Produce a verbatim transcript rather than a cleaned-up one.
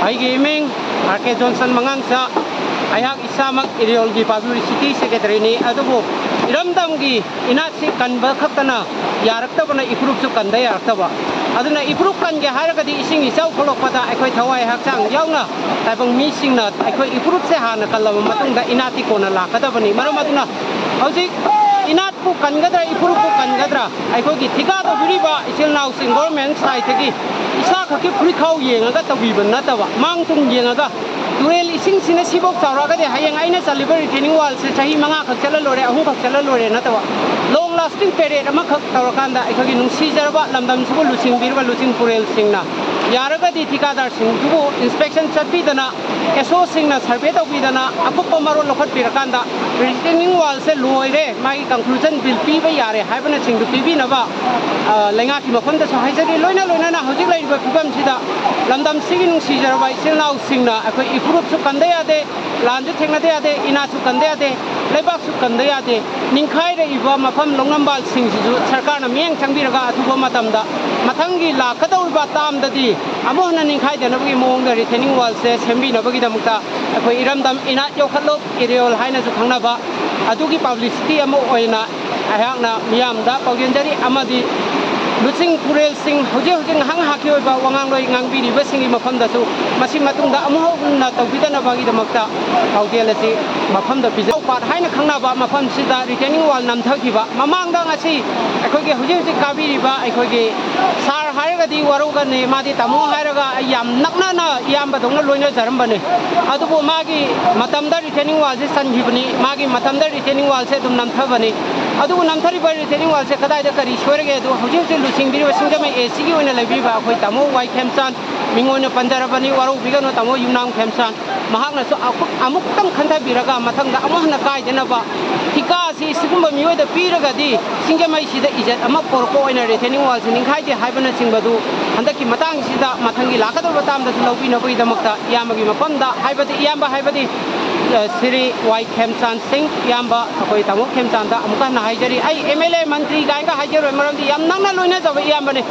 ꯑꯩꯒꯤ ꯏꯃꯤꯡ ꯑꯥꯔ ꯀꯦ ꯖꯣꯟꯁꯟ ꯃꯉꯥꯡꯆꯥ꯫ ꯑꯩꯍꯥꯛ ꯏꯁꯥꯃꯛ ꯏꯔꯤꯌꯣꯜꯒꯤ ꯄꯥꯕ꯭ꯂꯤꯁꯤꯇꯤ ꯁꯦꯀ꯭ꯔꯦꯇꯔꯤꯅꯤ, ꯑꯗꯨꯕꯨ ꯏꯔꯝꯗꯝꯒꯤ ꯏꯅꯥꯠꯁꯤ ꯀꯟꯕ ꯈꯛꯇꯅ ꯌꯥꯔꯛꯇꯕꯅ ꯏꯐꯨꯔꯨꯞꯁꯨ ꯀꯟꯗ ꯌꯥꯔꯛꯇꯕ꯫ ꯑꯗꯨꯅ ꯏꯐꯨꯔꯨꯞ ꯀꯟꯒꯦ ꯍꯥꯏꯔꯒꯗꯤ ꯏꯁꯤꯡ ꯏꯆꯥꯎ ꯊꯣꯛꯂꯛꯄꯗ ꯑꯩꯈꯣꯏ ꯊꯋꯥꯏ ꯍꯛꯆꯥꯡ ꯌꯥꯎꯅ ꯇꯥꯏꯕꯪ ꯃꯤꯁꯤꯡꯅ ꯑꯩꯈꯣꯏ ꯏꯐꯨꯔꯨꯞꯁꯦ ꯍꯥꯟꯅ ꯀꯜꯂꯕ ꯃꯇꯨꯡꯗ ꯏꯅꯥꯠꯇꯤ ꯀꯣꯟꯅ ꯂꯥꯛꯀꯗꯕꯅꯤ꯫ ꯃꯔꯝ ꯑꯗꯨꯅ ꯍꯧꯖꯤꯛ ꯏꯅꯥꯠꯄꯨ ꯀꯟꯒꯗ꯭ꯔꯥ, ꯏꯐꯨꯔꯨꯞꯄꯨ ꯀꯟꯒꯗ꯭ꯔꯥ, ꯑꯩꯈꯣꯏꯒꯤ ꯊꯤꯀꯥ ꯇꯧꯕꯤꯔꯤꯕ ꯏꯆꯤꯜ ꯏꯅꯥꯎꯁꯤꯡ ꯒꯣꯔꯃꯦꯟ ꯁꯥꯏꯠꯇꯒꯤ ꯏꯁꯥ ꯈꯛꯀꯤ ꯐꯨꯔꯤꯠꯈꯥꯎ ꯌꯦꯡꯉꯒ ꯇꯧꯕꯤꯕ ꯅꯠꯇꯕ, ꯃꯥꯡ ꯇꯨꯡ ꯌꯦꯡꯉꯒ ꯇꯨꯔꯦꯜ ꯏꯁꯤꯡꯁꯤꯅ ꯁꯤꯐꯧ ꯆꯥꯎꯔꯛꯑꯒꯗꯤ ꯍꯌꯦꯡ ꯑꯩꯅ ꯆꯠꯂꯤꯕ ꯔꯤꯇꯦꯅꯤꯡ ꯋꯥꯜꯁꯦ ꯆꯍꯤ ꯃꯉꯥ ꯈꯛ ꯆꯠꯂ ꯂꯣꯏꯔꯦ, ꯑꯍꯨꯝ ꯈꯛ ꯆꯠꯂ ꯂꯣꯏꯔꯦ ꯅꯠꯇꯕ, ꯂꯣꯡ ꯂꯥꯁꯇꯤꯡ ꯄꯦꯔꯦꯠ ꯑꯃꯈꯛ ꯇꯧꯔꯀꯥꯟꯗ ꯑꯩꯈꯣꯏꯒꯤ ꯅꯨꯡꯁꯤꯖꯔꯕ ꯂꯝꯗꯝꯁꯤꯕꯨ ꯂꯨꯆꯤꯡꯕꯤꯔꯤꯕ ꯂꯨꯆꯤꯡ ꯄꯨꯔꯦꯜꯁꯤꯡꯅ ꯌꯥꯔꯒꯗꯤ ꯊꯤꯀꯥꯗꯥꯔꯁꯤꯡꯗꯨꯕꯨ ꯏꯟꯁꯄꯦꯛꯁꯟ ꯆꯠꯄꯤꯗꯅ, ꯑꯦꯁ ꯑꯣꯁꯤꯡꯅ ꯁꯔꯚꯦ ꯇꯧꯕꯤꯗꯅ ꯑꯀꯨꯞꯄ ꯃꯔꯣꯜ ꯂꯧꯈꯠꯄꯤꯔꯀꯥꯟꯗ ꯔꯤꯇꯦꯅꯤꯡ ꯋꯥꯜꯁꯦ ꯂꯣꯏꯔꯦ, ꯃꯥꯒꯤ ꯀꯟꯀ꯭ꯂꯨꯖꯟ ꯕꯤꯜ ꯄꯤꯕ ꯌꯥꯔꯦ ꯍꯥꯏꯕꯅꯆꯤꯡꯗꯨ ꯄꯤꯕꯤꯅꯕ, ꯑ, ꯂꯩꯉꯥꯛꯀꯤ ꯃꯐꯝꯗꯁꯨ ꯍꯥꯏꯖꯔꯤ꯫ ꯂꯣꯏꯅ ꯂꯣꯏꯅꯅ ꯍꯧꯖꯤꯛ ꯂꯩꯔꯤꯕ ꯐꯤꯕꯝꯁꯤꯗ ꯂꯝꯗꯝꯁꯤꯒꯤ ꯅꯨꯡꯁꯤꯖꯔꯕ ꯏꯆꯤꯜ ꯏꯅꯥꯎꯁꯤꯡꯅ ꯑꯩꯈꯣꯏ ꯏꯐꯨꯔꯨꯞꯁꯨ ꯀꯟꯗ ꯌꯥꯗꯦ, ꯂꯥꯟꯁꯨ ꯊꯦꯡꯅꯗ ꯌꯥꯗꯦ, ꯏꯅꯥꯠꯁꯨ ꯀꯟꯗ ꯌꯥꯗꯦ, ꯂꯩꯕꯥꯛꯁꯨ ꯀꯟꯗ ꯌꯥꯗꯦ꯫ ꯅꯤꯡꯈꯥꯏꯔꯛꯏꯕ ꯃꯐꯝ ꯂꯧꯅꯝꯕꯥꯜꯁꯤꯡꯁꯤꯁꯨ ꯁꯔꯀꯥꯔꯅ ꯃꯤꯠꯌꯦꯡ ꯆꯪꯕꯤꯔꯒ ꯑꯊꯨꯕ ꯃꯇꯝꯗ ꯃꯊꯪꯒꯤ ꯂꯥꯛꯀꯗꯧꯔꯤꯕ ꯇꯥꯝꯗꯗꯤ ꯑꯃꯨꯛ ꯍꯟꯅ ꯅꯤꯡꯈꯥꯏꯗꯅꯕꯒꯤ ꯃꯑꯣꯡꯗ ꯔꯤꯇꯦꯅꯤꯡ ꯋꯥꯜꯁꯦ ꯁꯦꯝꯕꯤꯅꯕꯒꯤꯗꯃꯛꯇ ꯑꯩꯈꯣꯏ ꯏꯔꯝꯗꯝ ꯏꯅꯥꯠ ꯌꯣꯛꯈꯠꯂꯣ, ꯏꯔꯦꯌꯣꯜ ꯍꯥꯏꯅꯁꯨ ꯈꯪꯅꯕ, ꯑꯗꯨꯒꯤ ꯄꯕ꯭ꯂꯤꯁꯤꯇꯤ ꯑꯃ ꯑꯣꯏꯅ ꯑꯩꯍꯥꯛꯅ ꯃꯤꯌꯥꯝꯗ ꯄꯥꯎꯖꯦꯟꯖꯔꯤ꯫ ꯑꯃꯗꯤ ꯂꯨꯆꯤꯡ ꯄꯨꯔꯦꯜꯁꯤꯡ ꯍꯧꯖꯤꯛ ꯍꯧꯖꯤꯛ ꯉꯥꯏꯍꯥꯛ ꯉꯥꯏꯍꯥꯛꯀꯤ ꯑꯣꯏꯕ ꯋꯥꯉꯥꯡꯂꯣꯏ ꯉꯥꯡꯕꯤꯔꯤꯕꯁꯤꯡꯒꯤ ꯃꯐꯝꯗꯁꯨ ꯃꯁꯤ ꯃꯇꯨꯡꯗ ꯑꯃꯨꯛ ꯍꯟꯅ ꯇꯧꯕꯤꯗꯅꯕꯒꯤꯗꯃꯛꯇ ꯄꯥꯎꯖꯦꯜ ꯑꯁꯤ ꯃꯐꯝꯗ ꯄꯤꯖꯧ꯫ ꯄꯥꯠ ꯍꯥꯏꯅ ꯈꯪꯅꯕ ꯃꯐꯝꯁꯤꯗ ꯔꯤꯇꯦꯅꯤꯡ ꯋꯥꯜ ꯅꯝꯊꯈꯤꯕ꯫ ꯃꯃꯥꯡꯗ ꯉꯁꯤ ꯑꯩꯈꯣꯏꯒꯤ ꯍꯧꯖꯤꯛ ꯍꯧꯖꯤꯛ ꯀꯥꯕꯤꯔꯤꯕ ꯑꯩꯈꯣꯏꯒꯤ ꯁꯥꯔ ꯍꯥꯏꯔꯒꯗꯤ ꯋꯥꯔꯧꯒꯅꯤ, ꯃꯥꯗꯤ ꯇꯥꯃꯣ ꯍꯥꯏꯔꯒ ꯑꯩ ꯌꯥꯝ ꯅꯛꯅꯅ ꯏꯌꯥꯝꯕꯗꯧꯅ ꯂꯣꯏꯅꯖꯔꯝꯕꯅꯤ꯫ ꯑꯗꯨꯕꯨ ꯃꯥꯒꯤ ꯃꯇꯝꯗ ꯔꯤꯇꯦꯅꯤꯡ ꯋꯥꯜꯁꯤ ꯆꯟꯈꯤꯕꯅꯤ, ꯃꯥꯒꯤ ꯃꯇꯝꯗ ꯔꯤꯇꯦꯅꯤꯡ ꯋꯥꯜꯁꯦ ꯑꯗꯨꯝ ꯅꯝꯊꯕꯅꯤ꯫ ꯑꯗꯨꯕꯨ ꯅꯝꯊꯔꯤꯕ ꯔꯤꯇꯦꯅꯤꯡ ꯋꯥꯜꯁꯦ ꯀꯗꯥꯏꯗ ꯀꯔꯤ ꯁꯣꯏꯔꯒꯦ? ꯑꯗꯨ ꯍꯧꯖꯤꯛ ꯍꯧꯖꯤꯛ ꯂꯨꯆꯤꯡꯕꯤꯔꯤꯕ ꯁꯤꯡꯖꯃꯩ ꯑꯦ ꯁꯤꯒꯤ ꯑꯣꯏꯅ ꯂꯩꯕꯤꯔꯤꯕ ꯑꯩꯈꯣꯏ ꯇꯥꯃꯣ ꯋꯥꯏ ꯈꯦꯝꯆꯥꯟ, ꯃꯤꯡ ꯑꯣꯏꯅ ꯄꯟꯖꯔꯕꯅꯤ, ꯋꯥꯔꯧꯕꯤꯒꯅꯨ ꯇꯥꯃꯣ ꯌꯨꯝꯅꯥꯝ ꯈꯦꯝꯆꯥꯟ꯫ ꯃꯍꯥꯛꯅꯁꯨ ꯑꯀꯨꯞ-, ꯑꯃꯨꯛꯇꯪ ꯈꯟꯊꯕꯤꯔꯒ ꯃꯊꯪꯗ ꯑꯃꯨꯛ ꯍꯟꯅ ꯀꯥꯏꯗꯅꯕ ꯊꯤꯀꯥꯁꯤ ꯁꯤꯒꯨꯝꯕ ꯃꯤꯑꯣꯏꯗ ꯄꯤꯔꯒꯗꯤ ꯁꯤꯡꯖꯃꯩꯁꯤꯗ ꯏꯖꯠ ꯑꯃ ꯄꯣꯔꯛꯄ ꯑꯣꯏꯅ ꯔꯤꯇꯦꯅꯤꯡ ꯋꯥꯜꯁꯤ ꯅꯤꯡꯈꯥꯏꯗꯦ ꯍꯥꯏꯕꯅꯆꯤꯡꯕꯗꯨ ꯍꯟꯗꯛꯀꯤ ꯃꯇꯥꯡꯁꯤꯗ ꯃꯊꯪꯒꯤ ꯂꯥꯛꯀꯗꯧꯔꯤꯕ ꯇꯥꯝꯗꯁꯨ ꯂꯧꯕꯤꯅꯕꯒꯤꯗꯃꯛꯇ ꯏꯌꯥꯝꯕꯒꯤ ꯃꯐꯝꯗ, ꯍꯥꯏꯕꯗꯤ ꯏꯌꯥꯝꯕ ꯍꯥꯏꯕꯗꯤ, ꯑ, ꯁ꯭ꯔꯤ ꯋꯥꯏ ꯈꯦꯝꯆꯥꯟ ꯁꯤꯡ, ꯏꯌꯥꯝꯕ ꯑꯩꯈꯣꯏ ꯇꯥꯃꯣ ꯈꯦꯝꯆꯥꯟꯗ ꯑꯃꯨꯛꯀ ꯍꯟꯅ ꯍꯥꯏꯖꯔꯤ꯫ ꯑꯩ ꯑꯦꯝ ꯑꯦꯜ ꯑꯦ, ꯃꯟꯇ꯭ꯔꯤ ꯀꯥꯏꯅꯒ ꯍꯥꯏꯖꯔꯣꯏ, ꯃꯔꯝꯗꯤ ꯌꯥꯝ ꯅꯛꯅ ꯂꯣꯏꯅꯖꯕ ꯏꯌꯥꯝꯕꯅꯤ꯫